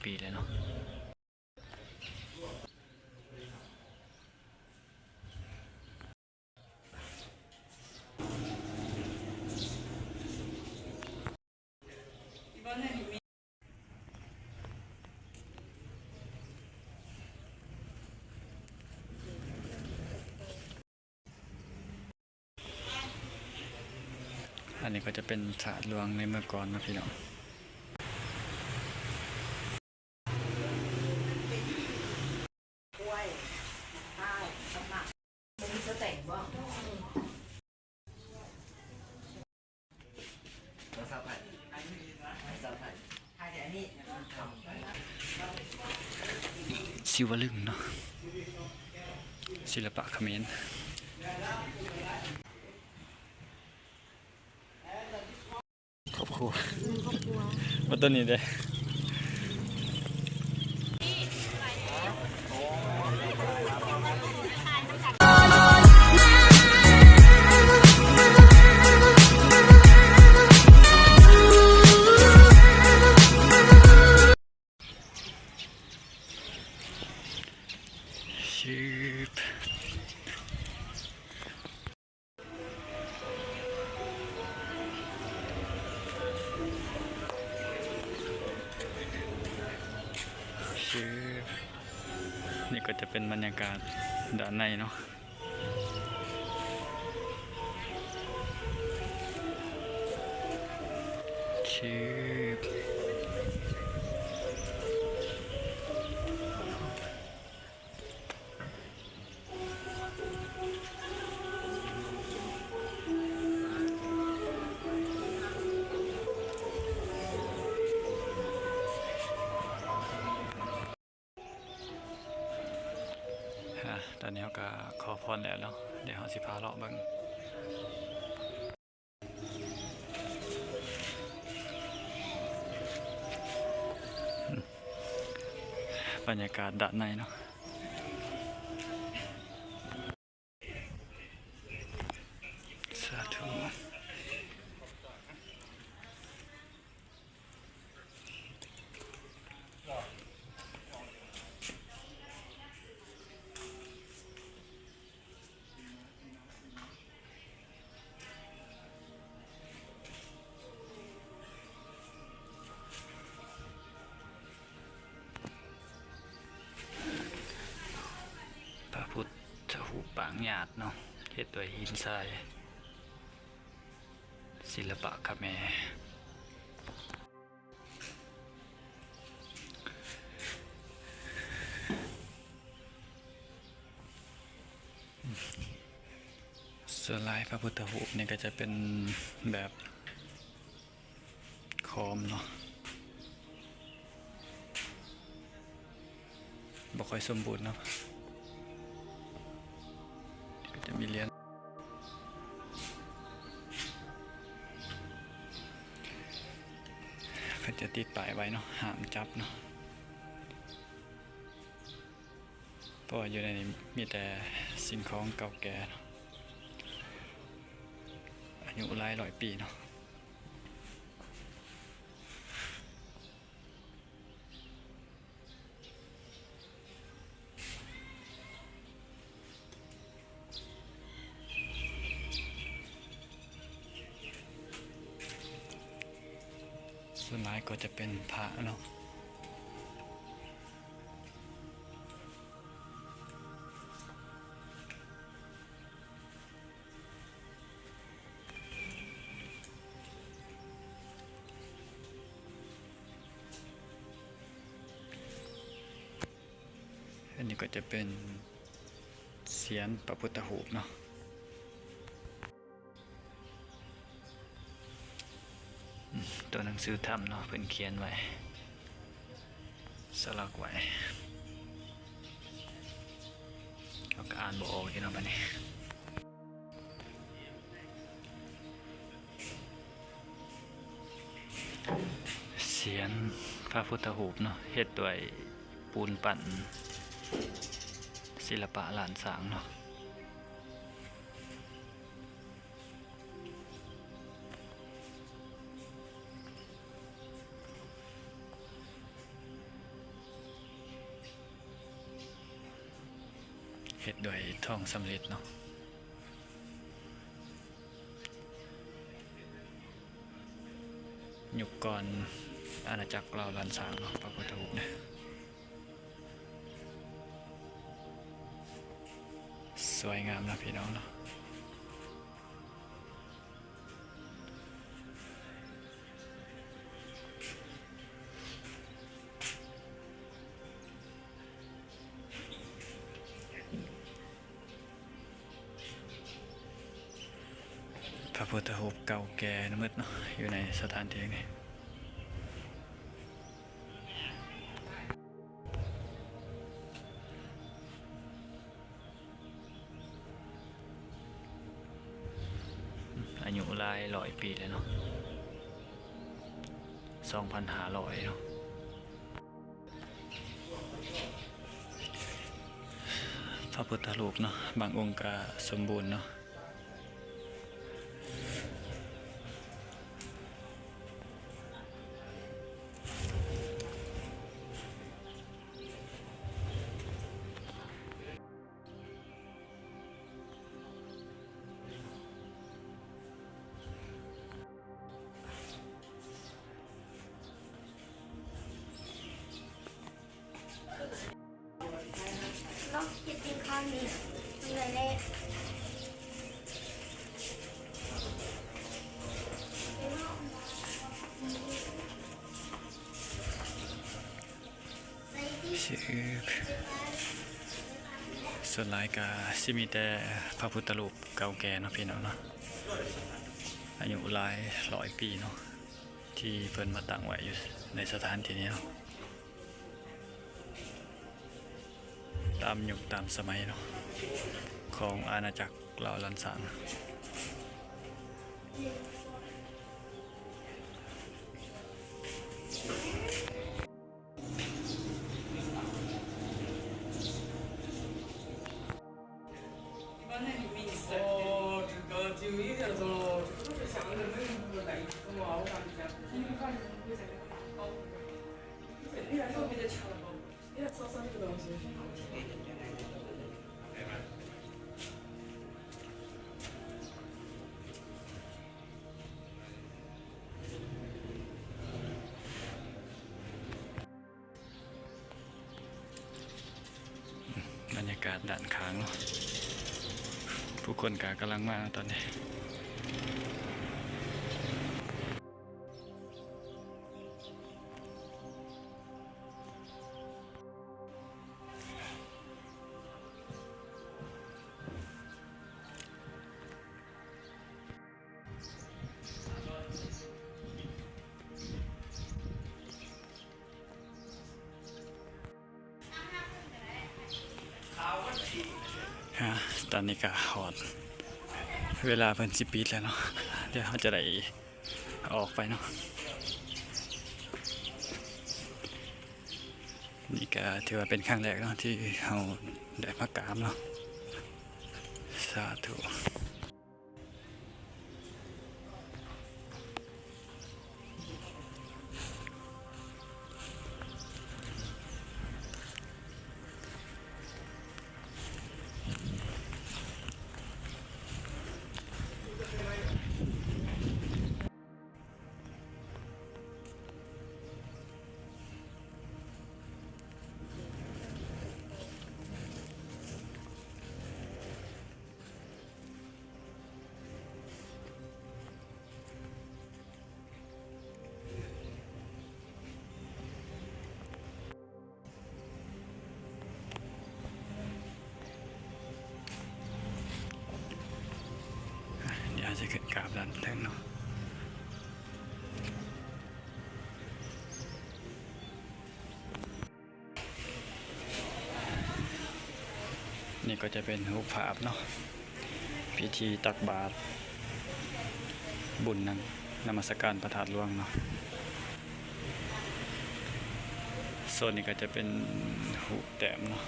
ປີແລ້ວເນາະ. ອັນນີ້ກໍຈະເປັນພະຫຼວງໃນເມື່ອກ່ອນເນາະພີ່ນ້ອງ. ສີວະລຶງເນາະ ສິລະປະຂະເໝນ. ຄອບຄົວ ອືມ ຄອບຄົວ ມາຕົວນີ້ເດ້. ຊຶບ ຊຶບ ນີ້ກໍຈະເປັນບັນຍາກາດດ້ານໃນເນາະ. ຊຶບ ອາ ຕອນນີ້ເຮົາກະຂໍພອນແລ້ວເນາະ ດຽວເຮົາຊິພາເລາະເບິ່ງ ບັນຍາກາດດ້ານໃນເນາະ. ສາທຸ. ພະພຸດທະຮູບປາງຍາດເນາະ ເຮັດດ້ວຍຫີນຊາຍ ສິລະປະຂະແມ. ສ່ວນຫຼາຍພະພຸດທະຮູບນີ້ກໍຈະເປັນແບບຂອມເນາະ ບໍ່ຄ່ອຍສົມບູນເນາະ ກໍຈະມີຫຼຽນ ເຂົາຈະຕິດປ້າຍໄວ້ເນາະ ຫ້າມຈັບເນາະ ເພາະວ່າຢູ່ໃນນີ້ມີແຕ່ສິ່ງຂອງເກົ່າແກ່ເນາະ ອາຍຸຫຼາຍຮ້ອຍປີເນາະ. ສ່ວນຫຼາຍກໍຈະເປັນພະເນາະ. ອັນນີ້ກໍຈະເປັນສຽນພະພຸດທະຮູບເນາະ. ຕົວໜັງສືທຳເນາະ ເພິ່ນຂຽນໄວ້ ສະຫຼັກໄວ້ ເຮົາກໍອ່ານບໍ່ອອກອີກເນາະບາດນີ້. ສຽນພະພຸດທະຮູບເນາະ ເຮັດດ້ວຍປູນປັ້ນ ສິລະປະລ້ານຊ້າງເນາະ. ເຮັດດ້ວຍທອງສຳລິດເນາະ. ຍຸກກ່ອນອານາຈັກລາວລ້ານຊ້າງເນາະ ພະພຸດທະຮູບນີ້ ສວຍງາມເນາະພີ່ນ້ອງເນາະ. ພະພຸດທະຮູບເກົ່າແກ່ໝົດເນາະ ຢູ່ໃນສະຖານທີ່ນີ້. ອາຍຸຫຼາຍຮ້ອຍປີແລ້ວເນາະ ສອງພັນຫ້າຮ້ອຍເນາະ. ພະພຸດທະຮູບເນາະ ບາງອົງກະສົມບູນເນາະ. ລອງເຮັດກິນຂ້າວນີ້ເມື່ອຍແລ້ວ. ຊື່ ສ່ວນຫຼາຍກະຊິມີແຕ່ພະພຸດທະຮູບເກົ່າແກ່ເນາະ ພີ່ນ້ອງເນາະ ອາຍຸຫຼາຍຮ້ອຍປີເນາະ ທີ່ເພິ່ນມາຕັ້ງໄວ້ຢູ່ໃນສະຖານທີ່ນີ້ເນາະ ຕາມຍຸກຕາມສະໄໝເນາະ ຂອງອານາຈັກລາວລ້ານຊ້າງ. ບັນຍາກາດດ້ານຂ້າງເນາະ ຜູ້ຄົນກະກຳລັງມາຕອນນີ້. ອາ ຕອນນີ້ກະຮອດເວລາເພິ່ນຊິປິດແລ້ວເນາະ ດຽວເຮົາຈະໄດ້ອອກໄປເນາະ. ນີ້ກະຖືວ່າເປັນຄັ້ງແລກເນາະ ທີ່ເຮົາໄດ້ມາກາບເນາະ ສາທຸ. ດຽວເຮົາຈະຂຶ້ນກາບດ້ານເທິງເນາະ. ນີ້ກໍຈະເປັນຮູບພາບເນາະ ພິທີຕັກບາດບຸນນະ ນະມັດສະການພະທາດຫຼວງເນາະ. ໂຊນນີ້ກໍຈະເປັນຮູບແຕ້ມເນາະ.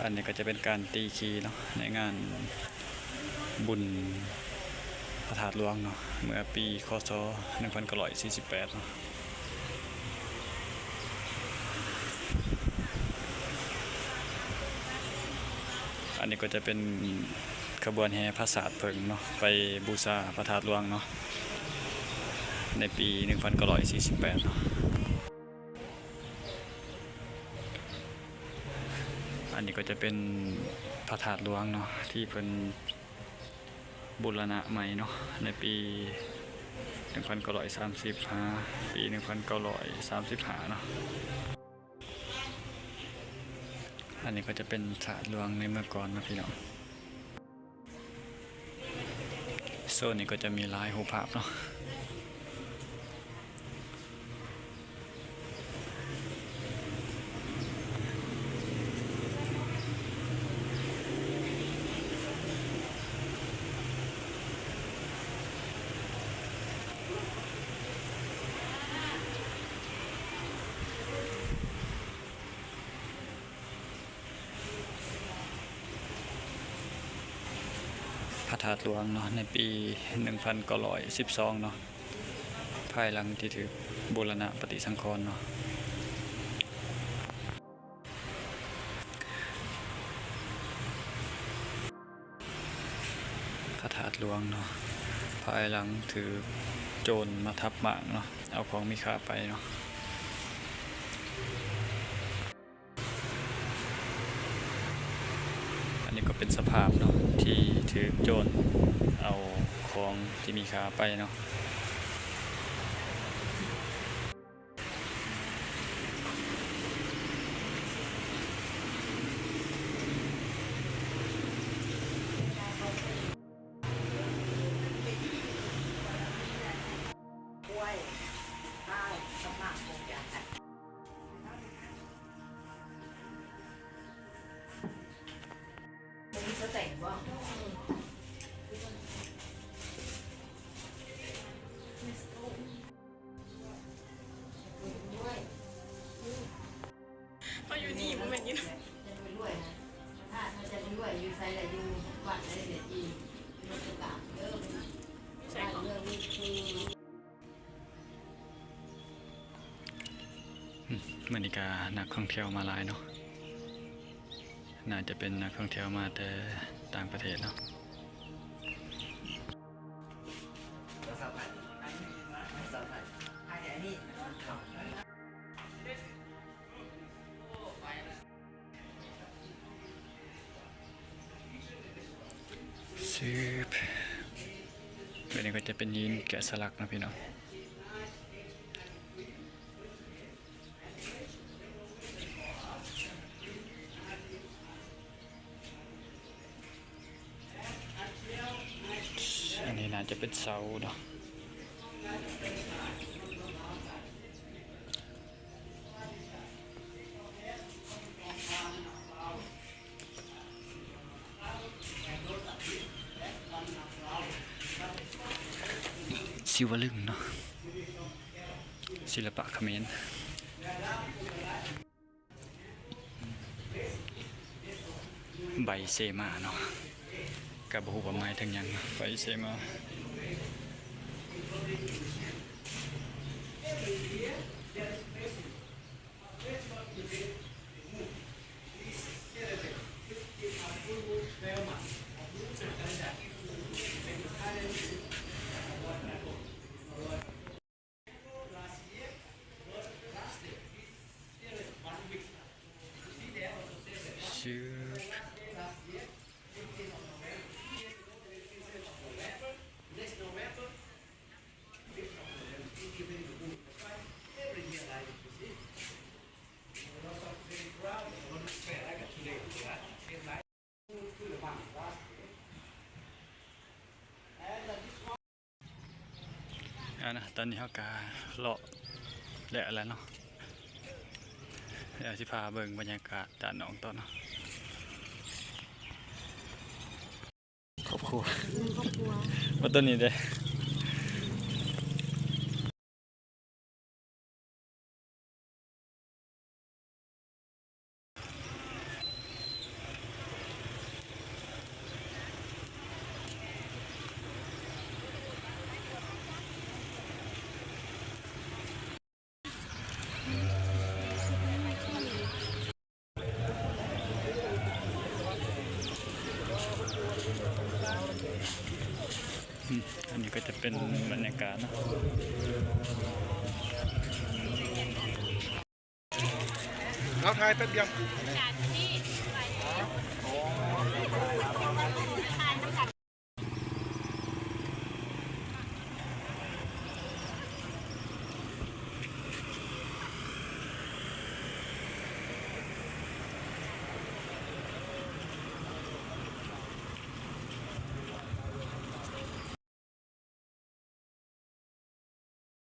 ອັນນີ້ກໍຈະເປັນການຕີຄີເນາະ ໃນງານ ບຸນພະທາດຫຼວງເນາະ ເມື່ອປີ ຄ.ສ. ໜຶ່ງພັນເກົ້າຮ້ອຍສີ່ສິບແປດເນາະ. ອັນນີ້ກໍຈະເປັນຂະບວນແຫ່ຜາສາດເຜິ້ງເນາະ ໄປບູຊາພະທາດຫຼວງເນາະ ໃນປີໜຶ່ງພັນເກົ້າຮ້ອຍສີ່ສິບແປດເນາະ. ອັນນີ້ກໍຈະເປັນພະທາດຫຼວງເນາະ ທີ່ເພິ່ນບູລະນະໃໝ່ເນາະ ໃນປີໜຶ່ງພັນເກົ້າຮ້ອຍສາມສິບຫາປີໜຶ່ງພັນເກົ້າຮ້ອຍສາມສິບຫ້າເນາະ. ອັນນີ້ກໍຈະເປັນທາດຫຼວງໃນເມື່ອກ່ອນເນາະພີ່ນ້ອງ. ໂຊນນີ້ກໍຈະມີຫຼາຍຮູບພາບເນາະ. ພະທາດຫຼວງເນາະ ໃນປີໜຶ່ງພັນເກົ້າຮ້ອຍສິບສອງເນາະ ພາຍຫຼັງທີ່ຖືກບູລະນະປະຕິສັງຂອນເນາະ. ພະທາດຫຼວງເນາະ ພາຍຫຼັງຖືກໂຈນມາທັບມ້າງເນາະ ເອົາຂອງມີຄ່າໄປເນາະ. ອັນນີ້ກໍເປັນສະພາບເນາະ ທີ່ຖືກໂຈນເອົາຂອງທີ່ມີຄ່າໄປເນາະ. ເຮົາຢູ່ນີ້ບໍ່ແມ່ນຢູ່ ອືມ ມື້ນີ້ກະນັກທ່ອງທ່ຽວມາຫຼາຍເນາະ ໜ້າຈະເປັນນັກທ່ອງທ່ຽວມາແຕ່ຕ່າງປະເທດເນາະ. ຊຶບ ອັນນີ້ກໍຈະເປັນຫີນແກະສະຫຼັກເນາະພີ່ນ້ອງ. ອັນນີ້ໜ້າຈະເປັນເສົາເນາະ. ສີວະລຶງເນາະ ສິລະປະຂະເໝນ. ໃບເສມາເນາະ ກະບໍ່ຮູ້ວ່າໝາຍເຖິງຫຍັງ ໃບເສມາ.ເອົານະ ຕອນນີ້ເຮົາກະເລາະແລ້ວແຫຼະເນາະ ດຽວຊິພາເບິ່ງບັນຍາກາດດ້ານນອກຕໍ່ເນາະ. ຄອບຄົວ ຄອບຄົວ ວ່າຕົວນີ້ເດ້. เป็นบรรยากาศเนาะ เอาถ่ายแป๊บเดียว อ๋อ